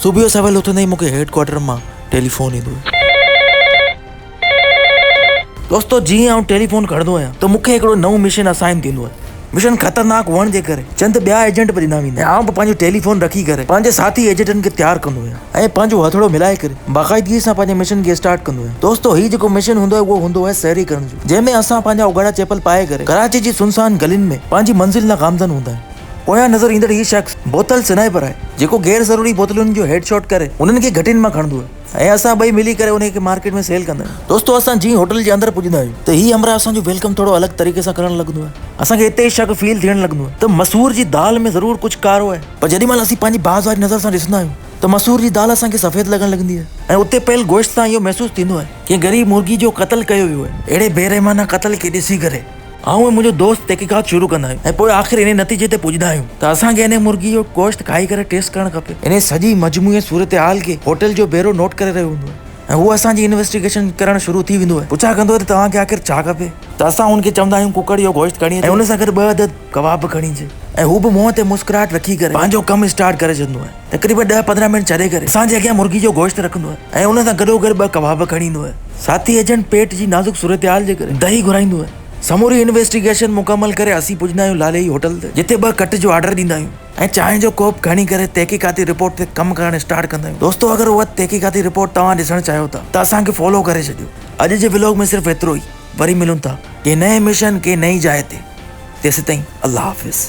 صبح جو سويل اٿندي ئي مون کي هيڊ ڪوارٽر مان ٽيليفون ايندو آهي. دوستو جيئن آئون ٽيليفون کڻندو آهيان ته مون کي هڪڙو نئون مشن اسائن ٿيندو آهي. مشن خطرناڪ هئڻ جي ڪري چند ٻيا ايجنٽ به ڏنا ويندا آهن ۽ آئون به پنهنجو ٽيليفون رکي ڪري پنهنجي ساٿي ايجنٽن کي تيار ڪندو آهيان ۽ پنهنجو هٿڙو ملائي ڪري باقاعدگي سان پنهنجي مشن کي اسٽارٽ ڪندو آهيان. دوستو هي جيڪو مشن هوندو آهي اهو هوندو آهي سهري ڪرڻ جو جنهن ۾ اسان پنهنجا اگهاڙا چيپل پائي ڪري ڪراچي جي سنسان گلين ۾ پنهنجي منزل ڏانهن گامزن هوندا آهيون. پويان نظر ايندڙ هي شخص بوتل سنائپر آهي جيڪو غير ضروري بوتلن جو هيڊ شاٽ ڪري انهن کي گهٽين مان کڻندو آهي. ۽ اسان ٻئي ملي ڪري انهي کي مارڪيٽ ۾ سيل ڪندا آهيون. دوستو اسان جيئن هوٽل جي اندر پڄندا آهيون ته هي همراهه اسان جو welcome ٿورو الڳ طريقي سان ڪرڻ لڳندو آهي. اسان کي اتي ئي شڪ فيل ٿيڻ لڳندو آهي ته مسور جي دال ۾ ضرور ڪجهه ڪارو آهي. پر جيڏي مهل اسين پنهنجي باز واري نظر سان ڏسندا آهيون ته مسور جي دال اسان کي سفيد لڳڻ لڳندي آهي ۽ اتي پيل گوشت سان اهو محسوس ٿيندو آهي ڪنهن غريب مرغي جو قتل ڪيو ويو آهي. اهڙي بيرحمانه قتل کي ڏسي ڪري آئون ۽ منهنجو دوست تحقيقات شروع ڪندا آهيون ۽ پوء آخر انهي نتيجي تي پڄندا آهيون ته اسان کي انهي مرغي جو گوشت کائي ڪري ٽيسٽ ڪرڻ کپي. انهي سڄي مجموعي صورتحال کي هوٽل جو بيرو نوٽ ڪري رهيو هوندو آهي ۽ هو اسان جي انويسٽيگيشن ڪرڻ شروع ٿي ويندو آهي. پڇا ڪندو آهي ته توهان کي آخر ڇا کپي؟ ته اسان هن کي چوندا آهيون ڪڪڙ جو گوشت کڻي اچ ۽ ان سان گڏ ٻه عدد ڪباب به کڻي اچ ۽ هو به منهن تي مسڪراهٽ رکي ڪري پنهنجو ڪم اسٽارٽ ڪري ڇڏندو آهي. تقريبن ڏهه 15 منٽ ڇڏي ڪري اسان جي اڳيان مرغي جو گوشت رکندو آهي ۽ ان سان گڏوگڏ ٻه ڪباب به کڻي ايندو آهي. ساٿي ايجنٽ پيٽ جي نازڪ صورتحال جي ڪري دهي گهرائيندو آهي. سموري انويسٽيگيشن مڪمل ڪري اسين پڄندا آهيون لاليهي هوٽل تي جتي ٻه ڪٽ جو آرڊر ڏيندا آهيون ۽ چانهه جو ڪوپ کڻي ڪري تحقيقاتي رپورٽ تي ڪم ڪرڻ اسٽارٽ ڪندا آهيون. دوستو اگر اها تحقيقاتي رپورٽ توهان ڏسڻ چاهيو ٿا ته اسان کي فالو ڪري ڇڏيو. اڄ جي ولاگ ۾ صرف ايترو ئي وري ملون ٿا ڪنهن نئين مشن ڪنهن نئين جاء تي تيسيتائين الله حافظ.